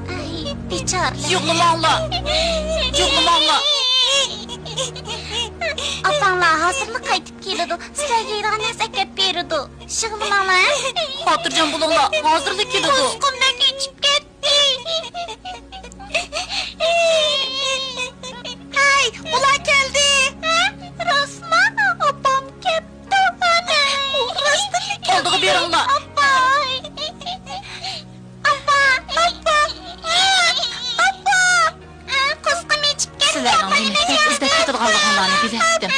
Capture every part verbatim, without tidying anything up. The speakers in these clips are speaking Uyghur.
ئەي، بىچارىلەر. يىغلىماڭلار. يىغلىماڭلار. ئاپاڭلار ھازىرلا قايتىپ كېلىدۇ. سىلەرگە يەيدىغان نەرسە ئەكەپ بېرىدۇ. يىغلىماڭلار. خاتىرجەم بولۇڭلار، ھازىرلا كېلىدۇ. قۇسقۇم بەك ئېچىپ كەتتى. ھەي، ئۇلار كەلدى. ھە؟ راستما؟ ئاپام كەپتۇ. ئانا، ئۇ راستتىنلا كەلدى. ئالدىغا بېرىڭلار. ئاپاي. ئاپا، ئاپا، ئاپا. قۇسقۇم ئېچىپ كەتتى. سىلەرنىڭ نېمە ئىزدەپ كېتىدىغانلىقىڭلارنى بىلەتتىم.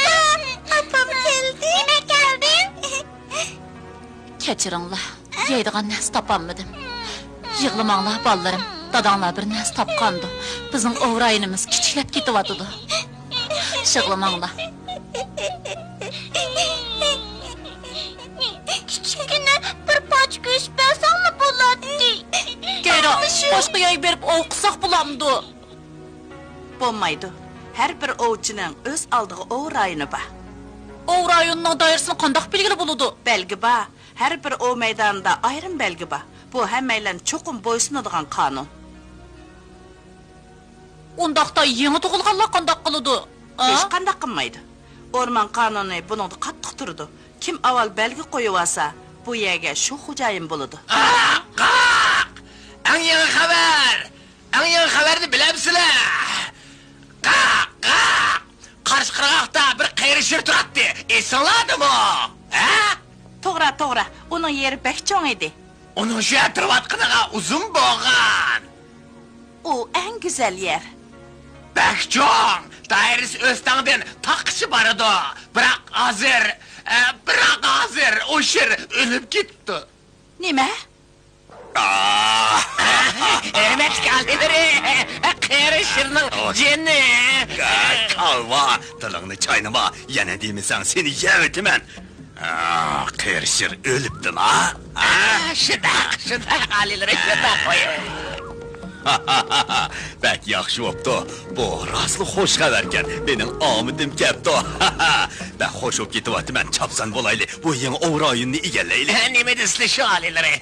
ئاپام كەلدى. نېمە كەلدى؟ كەچۈرۈڭلار، يەيدىغان نەرسە تاپالمىدىم. يىغلىماڭلار، بالىلىرىم. داداڭلار بىر نەرسە تاپقاندۇ. بىزنىڭ ئوۋ رايونىمىز كىچىكلەپ كېتىۋاتىدۇ. يىغلىماڭلار. كىچىككىنە بىر پارچە گۆش بەرسەڭمۇ بولاتتى. كەيرا، باشقا يەرگە بېرىپ ئوۋ قىلساق بولامدۇ؟ بولمايدۇ. ھەر بىر ئوۋچىنىڭ ئۆز ئالدىغا ئوۋ رايونى بار. ئوۋ رايونىنىڭ دائىرىسىنى قانداق بىلگىلى بولىدۇ؟ بەلگە بار. ھەر بىر ئوۋ مەيدانىدا ئايرىم بەلگە بار. بۇ ھەممەيلەن چوقۇم بويسۇنىدىغان قانۇن. ئۇنداقتا يېڭى تۇغۇلغانلار قانداق قىلىدۇ؟ ھە؟ ھېچقانداق قىلمايدۇ. ئورمان قانۇنى بۇنىڭدا قاتتىق تۇرىدۇ. كىم ئاۋۋال بەلگە قويۇۋالسا، بۇ يەرگە شۇ خوجايىن بولىدۇ. قاق! قاق! ئەڭ يېڭى خەۋەر! ئەڭ يېڭى خەۋەرنى بىلەمسىلەر؟ قاق! قاق! قارشى قىرغاقتا بىر قېرى شىر تۇراتتى. ئېسىڭلاردىمۇ؟ ھە؟ توغرا، توغرا. ئۇنىڭ يېرى بەك چوڭ ئىدى. ئۇنىڭ شۇ يەردە تۇرۇۋاتقىنىغا ئۇزۇن بولغان. ئۇ ئەڭ گۈزەل يەر. بەك چوڭ، دائىرىسى ئۆستەڭدىن تاغقىچە بارىدۇ. بىراق ھازىر، ئە، بىراق ھازىر ئۇ شىر ئۆلۈپ كېتىپتۇ. نېمە؟ ھۆرمەتلىك ئالىيلىرى، قېرى شىرنىڭ جېنى. كالۋا، تىلىڭنى چاينىما، يەنە دېمىسەڭ سېنى يەۋېتىمەن. ئا، قېرى شىر ئۆلۈپتىما؟ ئا، شۇنداق، شۇنداق، ئالىيلىرى، شۇنداق قويۇڭ. بەك ياخشى بوپتۇ. بۇ راستلا خوش خەۋەركەن. مېنىڭ ئامىتىم كەپتۇ. بەك خوش بوپ كېتىۋاتىمەن. چاپسان بولايلى. بۇ يېڭى ئوۋ رايونىنى ئىگىلەيلى. نېمە دېسىلە شۇ، ئالىيلىرى؟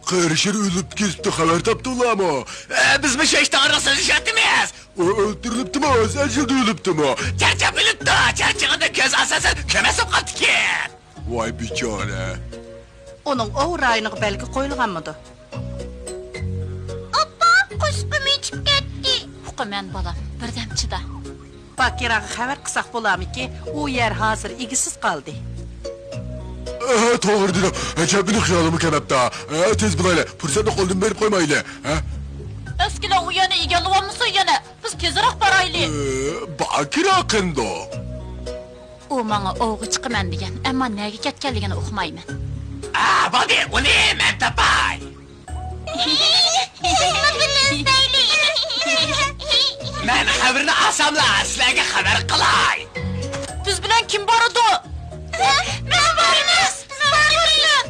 قېرى شىر ئۆلۈپ كېتىپتۇ، خەۋەر تاپتىڭلارمۇ؟ ئە، بىزمۇ شۇ ئىش توغرىلىق سۆزلىشىۋاتىمىز. ئۇ ئۆلتۈرۈلۈپتىمۇ، ئۆز ئەجىلىدە ئۆلۈپتىمۇ؟ چارچاپ ئۆلۈپتۇ، چارچىغىنىدىن كۆز ئاساسەن كۆرمەس بولۇپ قاپتىكەن. ۋاي بىچارە. ئۇنىڭ ئوۋ رايونىغا بەلگە قويۇلغانمىدۇ؟ ئاپا، قۇسقۇم ئېچىپ كەتتى. ئۇقىمەن بالام، بىردەم چىدا. باكىراغا خەۋەر قىلساق بولارمىكى؟ ئۇ يەر ھازىر ئىگىسىز قالدى. ئە، توغرا دېدىڭ. ئەجەبمۇ خىيالىمغا كەلمەپتۇ. ئە، تېز بولايلى. پۇرسەتنى قولدىن بېرىپ قويمايلى. ھە؟ ئەسكىلەر ئۇ يەرنى ئىگىلىۋالمىسۇن يەنە. بىز تېزرەك بارايلى. ئە، باكىراق قېنىدۇ. ئۇ ماڭا ئوۋغا چىقىمەن دېگەن، ئەمما نەگە كەتكەنلىكىنى ئۇقمايمەن. ئا، بولدى، ئۇنى مەن تاپاي. خەۋىرىنى ئالساملا، سىلەرگە خەۋەر قىلاي. بىز بىلەن كىم بارىدۇ؟ مەن بارىمىز! مەن بارىمىز!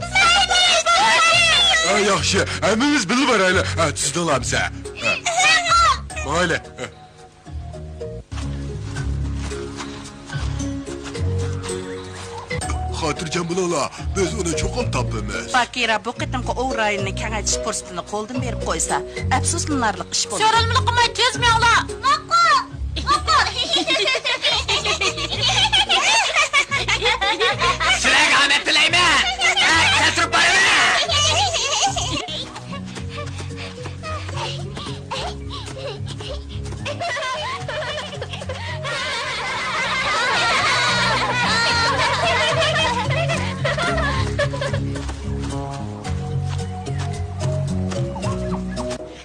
ھە، ياخشى، ھەممىمىز بىللە بارايلى. ھە، تىزدىڭلارمۇ سە؟ ھە. ماڭايلى. ھە. خاتىرجەم بولۇڭلار، بىز ئۇنى چوقۇم تاپىمىز. باكىرا بۇ قېتىمقى ئوۋ رايونىنى كېڭەيتىش پۇرسىتىنى قولدىن بېرىپ قويسا، ئەپسۇسلىنارلىق ئىش بولىدۇ. سۆرەلمىلىك قىلماي تېز مېڭىڭلار! ماقۇل! ماقۇل! سىلەرگە ئامەت تىلەيمەن! ھە، تەتۈرۈپ بارىمەن!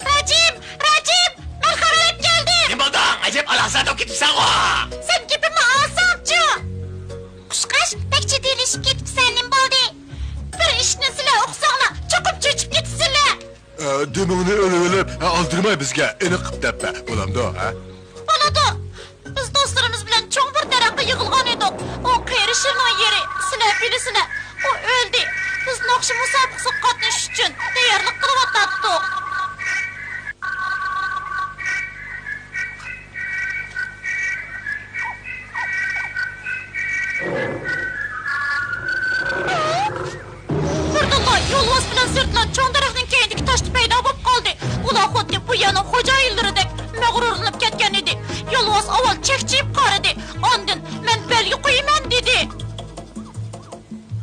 راجىم! راجىم! مەن خەۋەر ئېلىپ كەلدىم! نېمە بولدۇڭ؟ ئەجەب ئالازادا بولۇپ كېتىپسەنغۇ! سەن گېپىمنى ئالساڭچۇ! قۇشقاچ، بەك جىددىيلىشىپ كېتىپسەن، نېمە بولدى؟ بىر ئىشنى سىلەر ئۇقساڭلار، چوقۇم چۆچۈپ كېتىسىلەر! ئە، دېمىڭنى ئېلىۋېلىپ، ئە، ئالدىرىماي بىزگە ئېنىق قىپ دەپ بەر، بولامدۇ، ھە؟ بولىدۇ. بىز دوستلىرىمىز بىلەن چوڭ بىر دەرەخكە يىغىلغان ئىدۇق. ئۇ قېرى شىرنىڭ يېرى، سىلەر بىلىسىلەر. ئۇ ئۆلدى. بىز ناخشا مۇسابىقىسىگە قاتنىشىش ئۈچۈن تەييارلىق قىلىۋاتاتتۇق. بىردىنلا يولۋاس بىلەن سىرتلا چوڭ دەرەخنىڭ كەينىدىكى تاشتا پەيدا بولۇپ قالدى. ئۇلار خۇددى بۇ يەرنىڭ خوجايىنلىرىدەك مەغرۇرلىنىپ كەتكەن ئىدى. يولۋاس ئاۋۋال چەكچىيىپ قارىدى، ئاندىن، «مەن بەلگە قويىمەن» دېدى.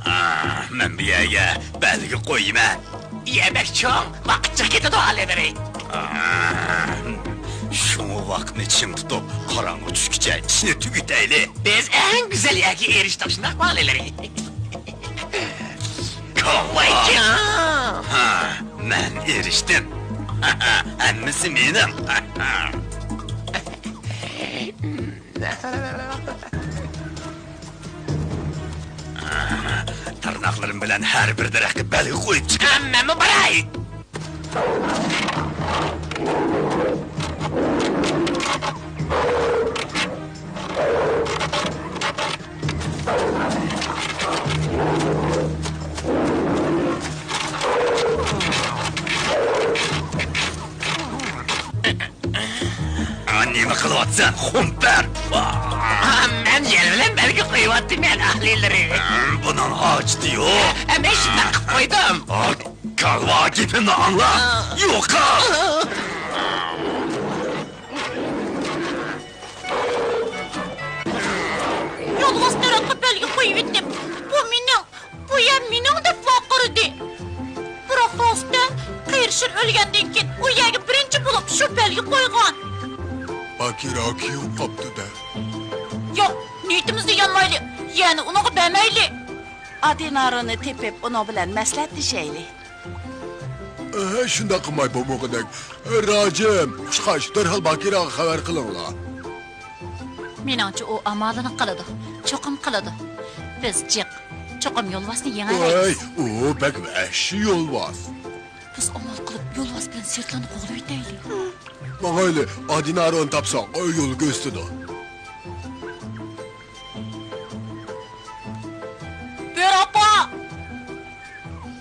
ئا، مەن بۇ يەرگە بەلگە قويىمەن. يەر بەك چوڭ، ۋاقىت جىق كېتىدۇ ئالىيلىرى. ئا، شۇڭا ۋاقىتنى چىڭ تۇتۇپ، قاراڭغۇ چۈشكىچە ئىشنى تۈگىتەيلى. بىز ئەڭ گۈزەل يەرگە ئېرىشتۇق، شۇنداقمۇ ئالىيلىرى؟ ۋاي جان! ھە، مەن ئېرىشتىم. ھەممىسى مېنىڭ. تىرناقلىرىم بىلەن ھەر بىر دەرەخكە بەلگە قويۇپ چىقىمەن. مەنمۇ باراي. ئا، نېمە قىلىۋاتىسەن، خۇمپەر؟ ئا، مەن يەل بىلەن بەلگە قويۇۋاتىمەن، ئالىيلىرى. بۇنىڭ ھاجىتى يوق. مەن شۇنداق قىلىپ قويدۇم. ئا، كالۋا، گېپىمنى ئاڭلا. يوقال! يولۋاس دەرەخكە بەلگە قويۇۋېتىپ، بۇ مېنىڭ، بۇ يەر مېنىڭ دەپ ۋارقىرىدى. بىراق راستتە، قېرى شىر ئۆلگەندىن كېيىن ئۇ يەرگە بىرىنچى بولۇپ شۇ بەلگە قويغان. باكىرا كۆيۈپ قاپتۇ-دە. ياق، نىيىتىمىزنى يانمايلى، يەرنى ئۇنىڭغا بەرمەيلى. ئادىنارونى تېپىپ، ئۇنىڭ بىلەن مەسلىھەتلىشەيلى. ئەھ، شۇنداق قىلماي بولمىغۇدەك. راجىم، قۇشقاچ، دەرھال باكىراغا خەۋەر قىلىڭلار. مېنىڭچە، ئۇ ئامالىنى قىلىدۇ. چوقۇم قىلىدۇ. بىز جىق. چوقۇم يولۋاسنى يېڭەلەيمىز. ۋاي، ئۇ بەك ۋەھشىي يولۋاس. بىز ئامال قىلىپ يولۋاس بىلەن سىرتلارنى قوغلىۋېتەيلى. ماڭايلى، ئادىنارونى تاپساق، يول كۆرسىتىدۇ. بۆرە ئاپا!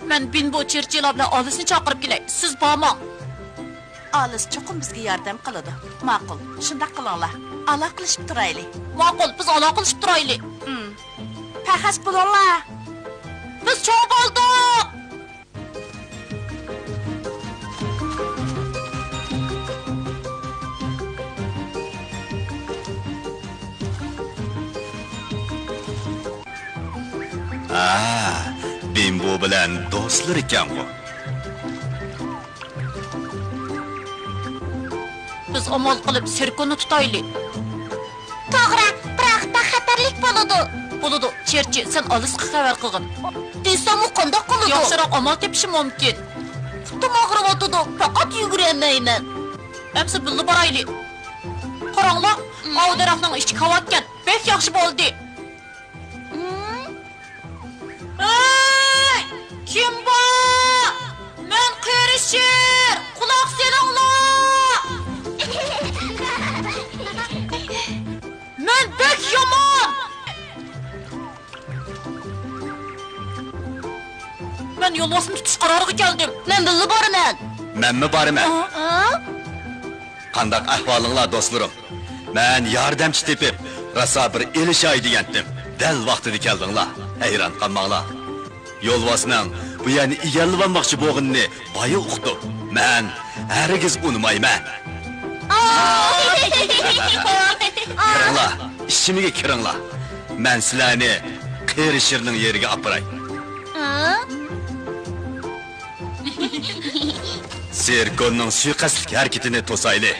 مەن بىمبو چېرچىلار بىلەن ئالىسنى چاقىرىپ كېلەي، سىز بارماڭ. ئالىس چوقۇم بىزگە ياردەم قىلىدۇ. ماقۇل، شۇنداق قىلىڭلار. ئالاقىلىشىپ تۇرايلى. ماقۇل، بىز ئالاقىلىشىپ تۇرايلى. ئىم. پەخەس بولۇڭلار. بىز چوڭ بولدۇق! ھە، بىمبو بىلەن دوستلىرىكەنغۇ. بىز ئامال قىلىپ سىركوننى تۇتايلى. توغرا، بىراق بەك خەتەرلىك بولىدۇ. بولىدۇ، چېرچى، سەن ئالىسقا خەۋەر قىلغىن. دېسەممۇ قانداق قىلىدۇ؟ ياخشىراق ئامال تېپىشى مۇمكىن. پۇتۇم ئاغرىۋاتىدۇ، پەقەت يۈگۈرەلمەيمەن. ئەمسە بىللە بارايلى. قاراڭلار، ئاۋۇ دەرەخنىڭ ئىچى كاۋاككەن، بەك ياخشى بولدى. ھەي! كىم بار؟ مەن قېرى شىر! قۇلاق سېلىڭلار! يولۋاسنى تۇتۇش قارارىغا كەلدىم. مەن بىللە بارىمەن. مەنمۇ بارىمەن. ئا، ئا. قانداق ئەھۋالىڭلار، دوستلىرىم؟ مەن ياردەمچى تېپىپ، راسا بىر ئېلىشاي دېگەنتىم. دەل ۋاقتىدا كەلدىڭلار. ھەيران قالماڭلار. يولۋاسنىڭ بۇ يەرنى ئىگىلىۋالماقچى بولغىنىنى بايا ئۇقتۇم. مەن ھەرگىز ئۇنىمايمەن. كىرىڭلار، ئىچىمگە كىرىڭلار. مەن سىلەرنى قېرى شىرنىڭ يېرىگە ئاپىراي. سېركوننىڭ سۇيىقەستلىك ھەرىكىتىنى توسايلى.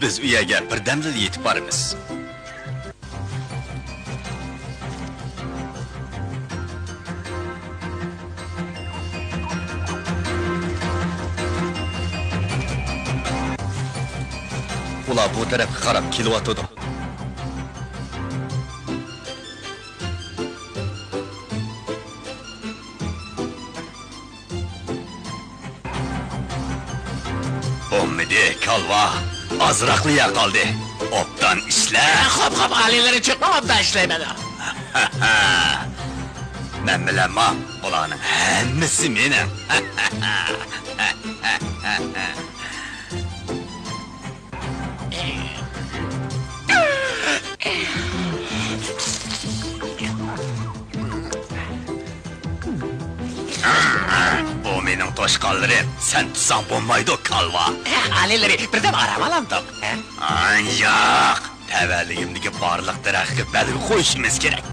بىز ئۇ يەرگە بىردەمدىلا يېتىپ بارىمىز. ئۇلار بۇ تەرەپكە قاراپ كېلىۋاتىدۇ. بولمىدى، كالۋا. ئازراقلا يەر قالدى. ئوبدان ئىشلە. خوپ، خوپ، ئالىيلىرى، چوقۇم ئوبدان ئىشلەيمەن. مەن بىلەن ماڭ، بۇلارنىڭ ھەممىسى مېنىڭ. بۇ مېنىڭ توشقانلىرىم. سەن تۇتساڭ بولمايدۇ، كالۋا. ئالىيلىرى، بىردەم ئارام ئالامدۇق. ياق، تەۋەلىكىمدىكى بارلىق دەرەخكە بەلگە قويۇشىمىز كېرەك.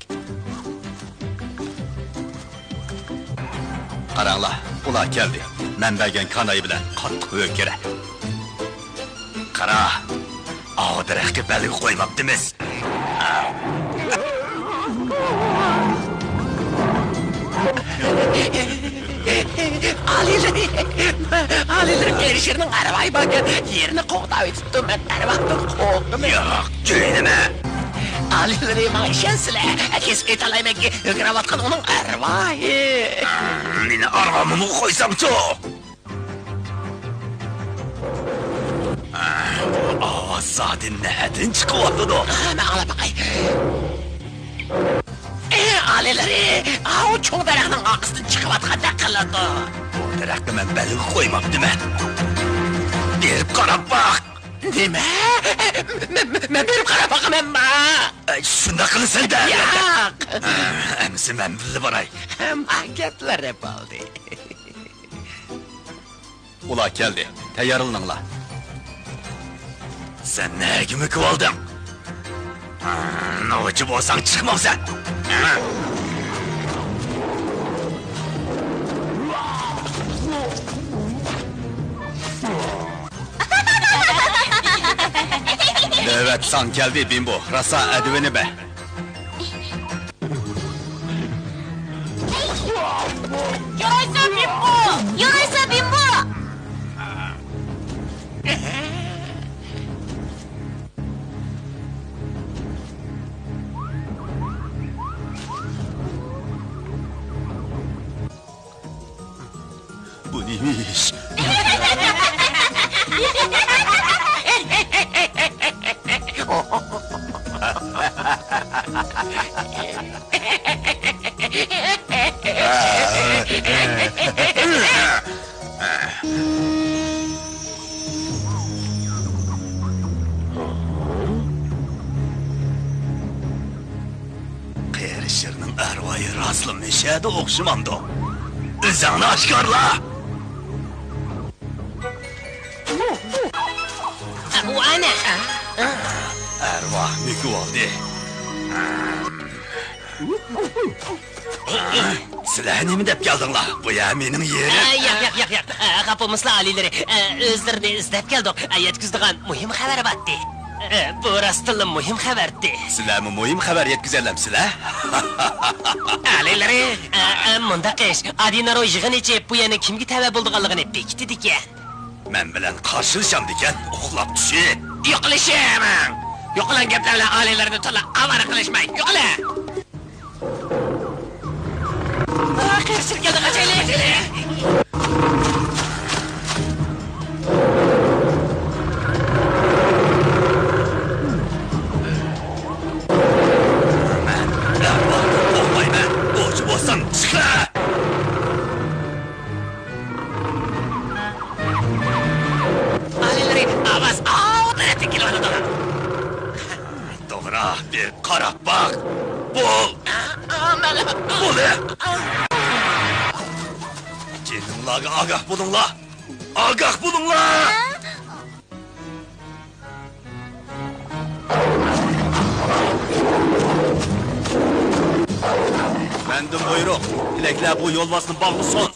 قاراڭلار، ئۇلار كەلدى. مەن بەرگەن كاناي بىلەن قاتتىق ھۆركىرە. قارا، ئاۋۇ دەرەخكە بەلگە قويماپتىمىز. ئالىيلىرى، ئالىيلىرى، قېرى شىرنىڭ ئەرۋايى باركەن، يېرىنى قوغداۋېتىپتۇ، مەن ئەرۋادىن قورقىمەن. ياق، جۆيلىمە. ئالىيلىرى، ماڭا ئىشەنسىلە، كېسىپ ئېيتالايمەنكى، ھۆركىرەۋاتقان ئۇنىڭ ئەرۋاھى. مېنى ئارامىمغا قويساڭچۇ؟ بۇ ئاۋاز زادى نەدىن چىقىۋاتىدۇ؟ مەن ئاڭلاپ باقاي. ئالىيلىرى، ئاۋۇ چوڭ دەرەخنىڭ ئارقىسىدىن چىقىۋاتقاندەك قىلىدۇ. بۇ دەرەخكە مەن بەلگە قويماپتىمەن. بېرىپ قاراپ باق. نېمە؟ مەن، مەن، مەن بېرىپ قاراپ باقىمەنما؟ شۇنداق قىلىسەن-دە. ياق. ئەمىسە مەن بىللە باراي. ھەم گەپلىرى بولدى. ئۇلار كەلدى. تەييارلىنىڭلار. سەن نەگە مۆكۈۋالدىڭ؟ نوچى بولساڭ چىقمامسەن؟ نۆۋەت ساڭا كەلدى، بىمبو. راسا ئەدىۋىنى بەر. يارايسەن، بىمبو! يارايسەن، بىمبو! بۇ نېمە ئىش؟ قېرى شىرنىڭ ئەرۋايى راستلا مەشەدە ئوخشىمامدۇ؟ ئۆزۈڭنى ئاشكارىلا! ئۇ ئەنە! ئەرۋاھ مۆكۈۋالدى. سىلەر نېمە دەپ كەلدىڭلار؟ بۇ يەر مېنىڭ يېرىم. ئە، ياق، ياق، ياق، ياق. ئە، خاپا بولمىسىلا، ئالىيلىرى. ئە، ئۆزلىرىنى ئىزدەپ كەلدۇق. ئە، يەتكۈزىدىغان مۇھىم خەۋەر بارتى. ئە، بۇ راستتىنلا مۇھىم خەۋەرتى. سىلەرمۇ مۇھىم خەۋەر يەتكۈزەلەمسىلەر؟ ئالىيلىرى. ئە، ئە، مۇنداق ئىش. ئادىنارو يىغىن ئېچىپ، بۇ يەرنىڭ كىمگە تەۋە بولىدىغانلىقىنى بېكىتىدىكەن. مەن بىلەن قارشىلىشامدىكەن، ئۇخلاپ چۈشۈپ. يوقىلىشىمەن! يوقىلىغان گەپلەر بىلەن ئالىيلىرىنى تولا ئاۋارە قىلىشماي، يوقىلە! قېرى شىر كەلدى، قاچايلى! مەن ئەرۋاھنى قوغلايمەن، نوچى بولساڭ چىقە! توغرا، بىر قاراپ باق. بول. بولە. جېنىڭلارغا ئاگاھ بولۇڭلار. ئاگاھ بولۇڭلار. مەندىن بۇيرۇق، پېلەكلەر بۇ يولۋاسنى باغلىسۇن.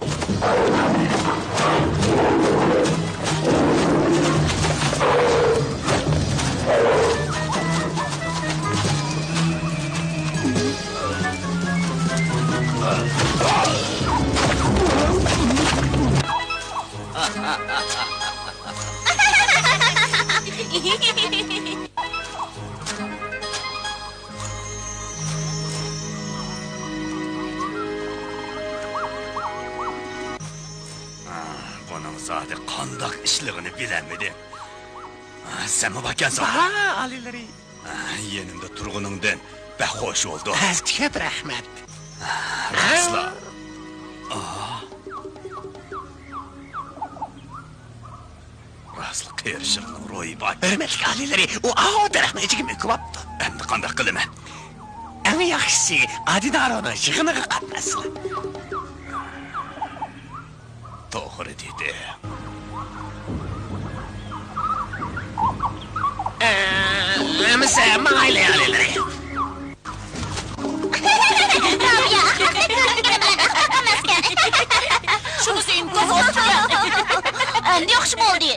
بۇنىڭ زادى قانداق ئىشلىغىنى بىلەلمىدىم. سەنمۇ باركەنسەن؟ ھا، ئالىيلىرى. يېنىمدا تۇرغىنىڭدىن بەك خوش بولدۇم. ئەزدى كۆپ رەھمەت. راستلا. راستلا قېرى شېرىننىڭ روھى بار. ھۆرمەتلىك ئالىيلىرى، ئۇ ئاۋۇ دەرەخنىڭ ئىچىگە مۆكۈۋاپتۇ. ئەمدى قانداق قىلىمەن؟ ئەڭ ياخشىسى، ئادىنارونىڭ يىغىنىغا قاتناشسىلا. توغرا دېدى. ئەمىسە، ماڭايلى، ئالىيلىرى. شۇنىسى ئىمكانسىز. ئەمدى ياخشى بولدى.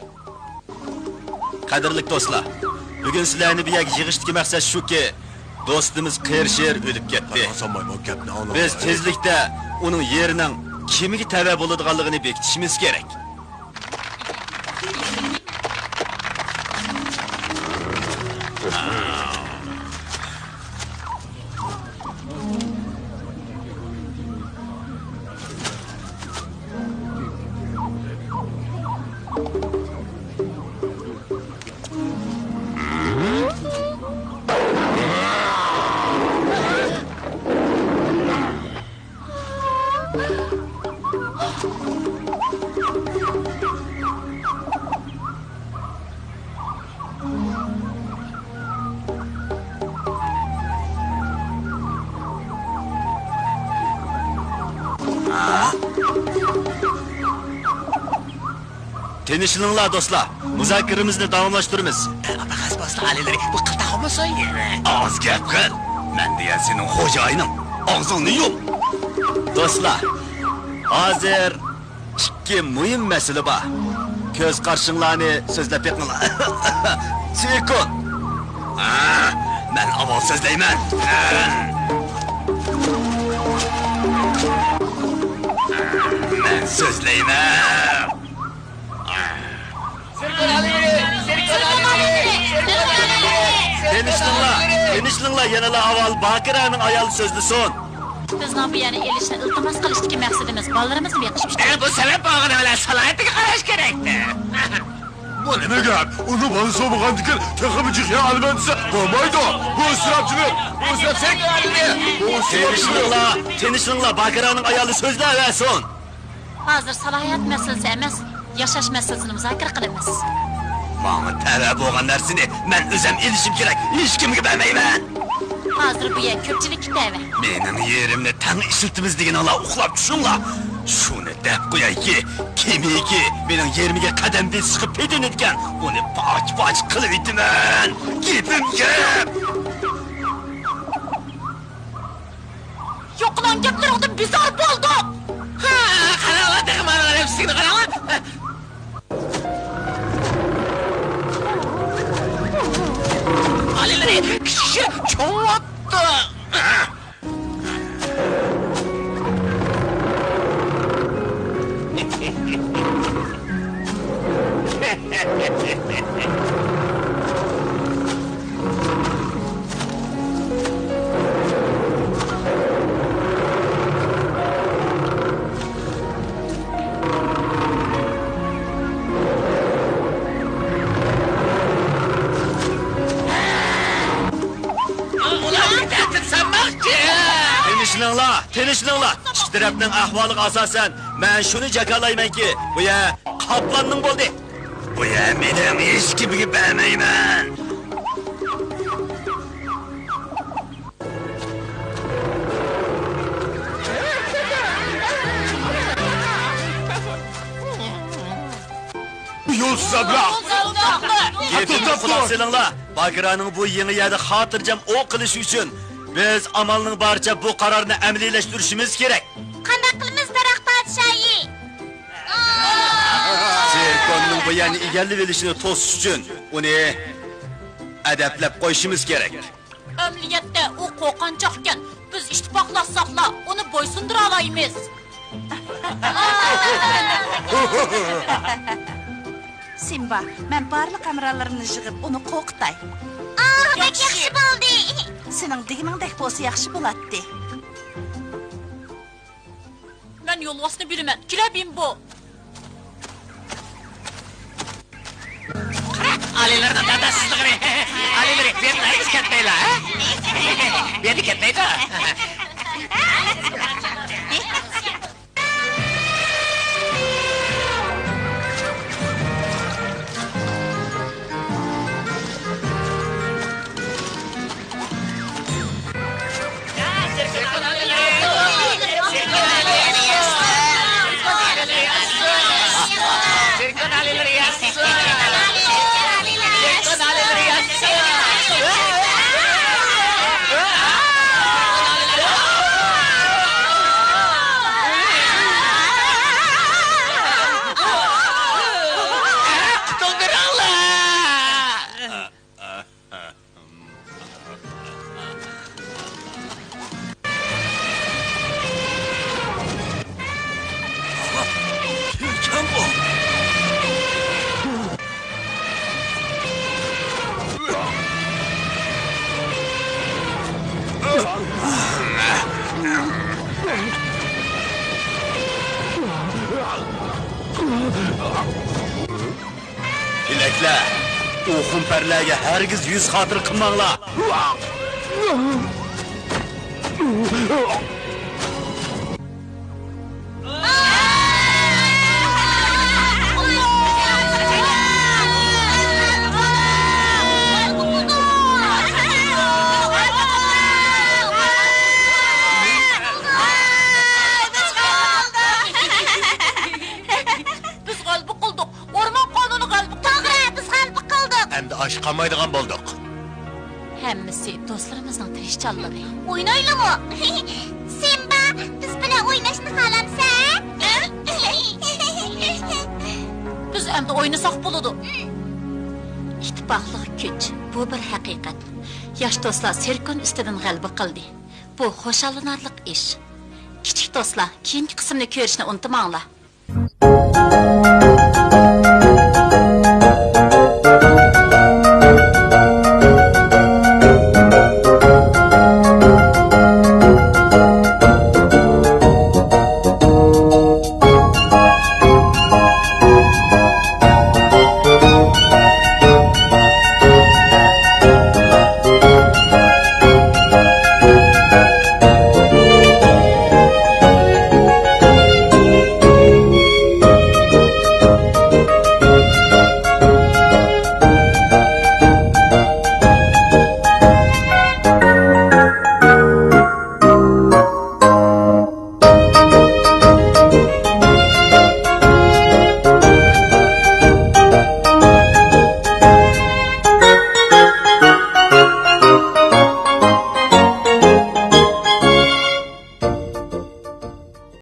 قەدىرلىك دوستلار، بۈگۈن سىلەرنى بۇ يەرگە يىغىشتىكى مەقسەت شۇكى، دوستىمىز قېرى شېرى ئۆلۈپ كەتتى. بىز تېزلىكتە ئۇنىڭ يېرىنىڭ كىمگە تەۋە بولىدىغانلىقىنى بېكىتىشىمىز كېرەك. تىنچلىنىڭلار، دوستلار. مۇزاكىرىمىزنى داۋاملاشتۇرىمىز. ئاپا خاس بولسا ئالىيلىرى، بۇ قىلتاق بولمىسۇن يەنە. ئاز گەپ قىل. مەن دېگەن سېنىڭ خوجايىنىڭ. ئاغزىڭنى يۇم. دوستلار، ھازىر ئىككى مۇھىم مەسىلە بار. كۆز قارىشىڭلارنى سۆزلەپ بېقىڭلار. سېكۇن. ھە، مەن ئاۋۋال سۆزلەيمەن. مەن سۆزلەيمەن. تىنچلىنىڭلار، تىنچلىنىڭلار، يەنىلا ئاۋۋال باكىرانىڭ ئايالى سۆزلىسۇن. بىزنىڭ بۇ يەرنى ئېلىشنى ئىلتىماس قىلىشتىكى مەقسىتىمىز بالىلىرىمىزنى بېقىش ئۈچۈن. ئە، بۇ سەۋەب بولغىنى بىلەن سالاھىيىتىگە قاراش كېرەكتى. بۇ نېمە گەپ؟ ئۇنىڭ بالىسى بولمىغاندىكىن تېخىمۇ جىق يەر ئالىمەن دېسە بولمايدۇ. بۇ ئىسراپچىلىق. بۇ ئىسراپچىلىق. بۇ ئىسراپچىلىق. تىنچلىنىڭلار، تىنچلىنىڭلار، باكىرانىڭ ئايالى سۆزلەۋەرسۇن. ھازىر سالاھىيەت مەسىلىسى ئەمەس، ياشاش مەسىلىسىنى مۇزاكىرە قىلىمىز. ماڭا تەۋە بولغان نەرسىنى مەن ئۆزۈم ئېلىشىم كېرەك، ھېچكىمگە بەرمەيمەن. ھازىر بۇ يەر كۆپچىلىككە تەۋە. مېنىڭ يېرىمنى تەڭ ئىشلىتىمىز دېگىنىڭلار ئۇخلاپ چۈشۈڭلار. شۇنى دەپ قويايكى، كىمكى مېنىڭ يېرىمگە قەدەم بېسىشقا پېتىنىدىكەن، ئۇنى پاچ-پاچ قىلىۋېتىمەن. گېپىم گەپ! يوقىلاڭ گەپلىرىڭدىن بىزار بولدۇق! ھا، قاراڭلار، تېخى مانا ئەپسىكىنى قاراڭلار! ئالىيلىرى، كىشى چوڭ بوپتۇ! تىنچلىنىڭلار، تىنچلىنىڭلار. ئىككى تەرەپنىڭ ئەھۋالىغا ئاساسەن، مەن شۇنى جاكارلايمەنكى، بۇ يەر قاپلاننىڭ بولدى. بۇ يەر مېنىڭ، ھېچكىمگە بەرمەيمەن. گېپىمگە قۇلاق سېلىڭلار. باگرانىڭ بۇ يېڭى يەردە خاتىرجەم ئوق قىلىشى ئۈچۈن بىز ئامالنىڭ بارىچە بۇ قارارنى ئەمەلىيلەشتۈرۈشىمىز كېرەك. قانداق قىلىمىز، دەرەخ پادىشاھى؟ سىركوننىڭ بۇ يەرنى ئىگىلىۋېلىشىنى توسۇش ئۈچۈن ئۇنى ئەدەپلەپ قويۇشىمىز كېرەك. ئەمەلىيەتتە ئۇ قورقۇنچاقكەن. بىز ئىتتىپاقلاشساقلا، ئۇنى بويسۇندۇرالايمىز. سىمبا، مەن بارلىق ھەمراھلىرىمنى يىغىپ، ئۇنى قورقۇتاي. ئاھ، بەك ياخشى بولدى. سېنىڭ دېگىنىڭدەك بولسا ياخشى بولاتتى. مەن يولۋاسنى بىلىمەن. كېلە، بىمبو. قارا، ئالىيلىرىنىڭ داداسىزلىقىنى. ئالىيلىرى، بۇ يەردىن ھەرگىز كەتمەيلا، ھە؟ بۇ يەردىن كەتمەيدۇ. پېلەكلەر، ئۇ خۇمپەرلەرگە ھەرگىز يۈز خاتىرە قىلماڭلار! بىز غەلىبە قىلدۇق. ئورمان قانۇنى غەلىبە قىلدى. توغرا، بىز غەلىبە قىلدۇق. ئەمدى ئاشقا قالمايدىغان بولدۇق. ھەممىسى دوستلىرىمىزنىڭ تىرىشچانلىقى. ئوينايلىمۇ؟ سىمبا، بىز بىلەن ئويناشنى خالامسەن؟ بىز ئەمدى ئوينىساق بولىدۇ. ئىتتىپاقلىق كۈچ، بۇ بىر ھەقىقەت. ياش دوستلار سىركون ئۈستىدىن غەلىبە قىلدى. بۇ خۇشاللىنارلىق ئىش. كىچىك دوستلار، كېيىنكى قىسىمنى كۆرۈشنى ئۇنتۇماڭلار.